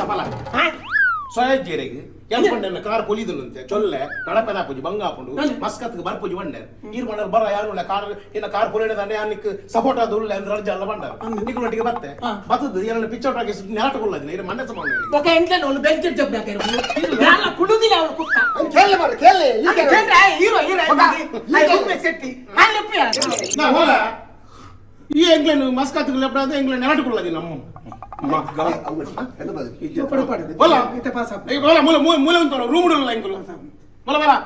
ತಪಲ ಸೊಯಜ್ಜೆರೆಗ್ ಏನ್ ಪಂಡೆನ ಕಾರ್ ಪೊಲಿದುಂತೆ ಚೊಲ್ಲೆ ನಡಪೆನ ಪೂಜಿ ಬಂಗ ಆಪುಂಡು ಮಸ್ಕತ್ಗೆ ಬರ್ಪುಜಿ ಬಂಡೆ ನೀರ್ ಬಂಡರ್ ಬರ ಯಾರು ಕಾರ್ ಇನ್ನ ಕಾರ್ ಪೊಲಿಡ ದಂಡೆ ಯಾನಿಕ್ ಸಪೋರ್ಟ್ ಆದ ಉಳ್ಳೆ ಅಂದ್ರೆ ಅರ್ಜಿ ಅಲ್ಲ ಬಂಡಾರ ನಿಕುಲೊಟ್ಟಿಗೆ ಬತ್ತೆ ಬತ್ತದು ಏನನ್ನ ಪಿಚ್ಚೌಟ್ ಆಗಿ ನೆಲಟ ಕೊಲ್ಲದಿನ ಇರ ಮಂಡೆ ಸಮಾನ. ఒక ఇంట్లో వాళ్ళు బెంచ్ చెప్పారు, కుళ్ళుదిలే ಅವಳು ಕುಕ್ಕ. ಕೇಳಿ ಮಾರ್ರೆ, ಕೇಳಿ. ಅದೇ ಕೇಂದ್ರ ಹೀರೋ ಹೀರೋ ಶೆಟ್ಟಿ ಅಲ್ಲಿ. ನಾ ಹೋಲ ಈ ಎಂಗ್ಲೇನು ಮಸ್ಕತ್ಗೆ ಲೆಪ್ಪಡಾದ ಎಂಗ್ಲೇನು ನೆಲಟ ಕೊಲ್ಲದಿನ ನಮ್ಮ. बोला बोला, ಮೂಲೆ ಮೂಲೆ ಮೂಲೆ ಉಂಟು ರೂಮ್ ಉಡಲ್ಲ ಎಂಕುಲು बोला बोला.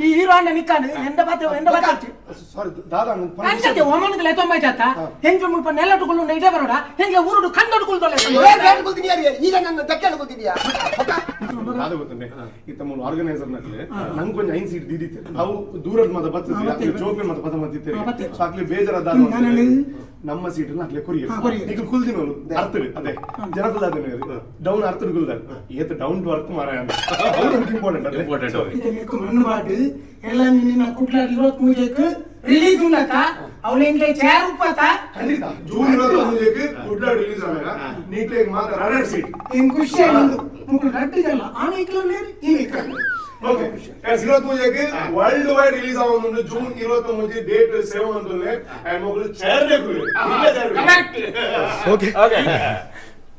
ಈ ಹೀರೋ ಅಣ್ಣ ನಿಕ್ಕಾನು ಎಂದ ಬಾತೆ ಎಂದ ಬಾತೆ. ಸಾರಿ ದಾದಾ. ಅಂಚತೆ ಒಮನ್ಗೆ ಲೆತ್ತೊಂಬ ಆಯ್ತಾತ ಹೆಂಗ್ಲ ಮುಲ್ಪ ನೆಲಟುಗಳು ಇದೇ ಬರೋಡ ಹೆಂಗ್ಲ ಊರುಡು ಕಂದೊಡ್ಕೊಳ್ದೊಲ್ಲ. ಈಗ ನನ್ನ ದಕ್ಕೆ ಗೊತ್ತಿದ್ಯಾ? ದಾದ ಗೊತ್ತಂಡೆ, ಇತ್ತ ಮೂಲ ಆರ್ಗನೈಸರ್ ನಕ್ಲೆ ನಂಗೆ ಕೊಂಚ ಐನ್ ಸೀಟ್ ದೀದಿತ್ತೆ. ಅವು ದೂರದ ಮತ ಬರ್ತದೆ, ಜೋಕ್ಲೆ ಮತ ಪದ ಮತ್ತಿತ್ತೆ. ಸೊ ಅಕ್ಲೆ ಬೇಜಾರಾದ ನಮ್ಮ ಸೀಟ್ ಅಕ್ಲೆ ಕೊರಿಯರ್ ಈಗ ಕುಲ್ದಿನೋಲು ಅರ್ಥಡು ಅದೇ ಜನ ಕುಲ್ದಾದ ಡೌನ್ ಅರ್ಥಡು ಕುಲ್ದಾರ ಏತ ಡೌನ್ ಟು ಅರ್ಥ ಮಾರಾಯ ಅಂತ ಅವ್ರು ಇಂಪಾರ್ಟೆಂಟ್ ಅದೇ. ಇಂಪಾರ್ಟೆಂಟ್. ಮಣ್ಣು ಬಾಟು ಎಲ್ಲ ನಿನ್ನ ಕುಟ್ಲ 23ಕ್ಕೆ ರಿಲೀಸ್ ಉಂಡತ ಅವಳು ಎಂಗ್ಲೆ ಚೇರ್ ಉಪ್ಪತ. ಖಂಡಿತ ಜೂನ್ 21ಕ್ಕೆ ಕುಡ್ಲ ರಿಲೀಸ್ ಆದಾಗ ನೀಟ್ಲೇಗ್ ಮಾತ್ರ ಎರಡು ಸೀಟ್. ಏನ್ ಖುಷಿ ಆಯ್ತು, ಮುಕ್ಕಳು ರಡ್ಡು ಜನ ಆನೆ ಇಕ್ಲೋಲೇರು ಈ ಇಕ್ಲೋಲೇರು. ಓಕೆ, 23ಕ್ಕೆ ವರ್ಲ್ಡ್ ವೈಡ್ ರಿಲೀಸ್ ಆಗೋದು. ಜೂನ್ 23 ಡೇಟ್ ಸೇವ್ ಅಂತಲೇ ಅಂಡ್ ಮಗಳು ಚೇರ್. ಓಕೆ. ಓಕೆ.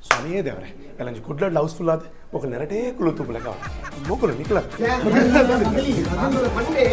ಸ್ವಾಮಿಯೇ ದೇವರೇ, ಎಲ್ಲಂಜಿ ಕುಡ್ಲಡ್ ಹೌಸ್ಫುಲ್ ಆದ ఒక ನೆರಟೇ ಕುಲು ತುಪ್ಪಲಕ ಮೊಕಲು ನಿಕ್ಲ. ಮಂಡೆ.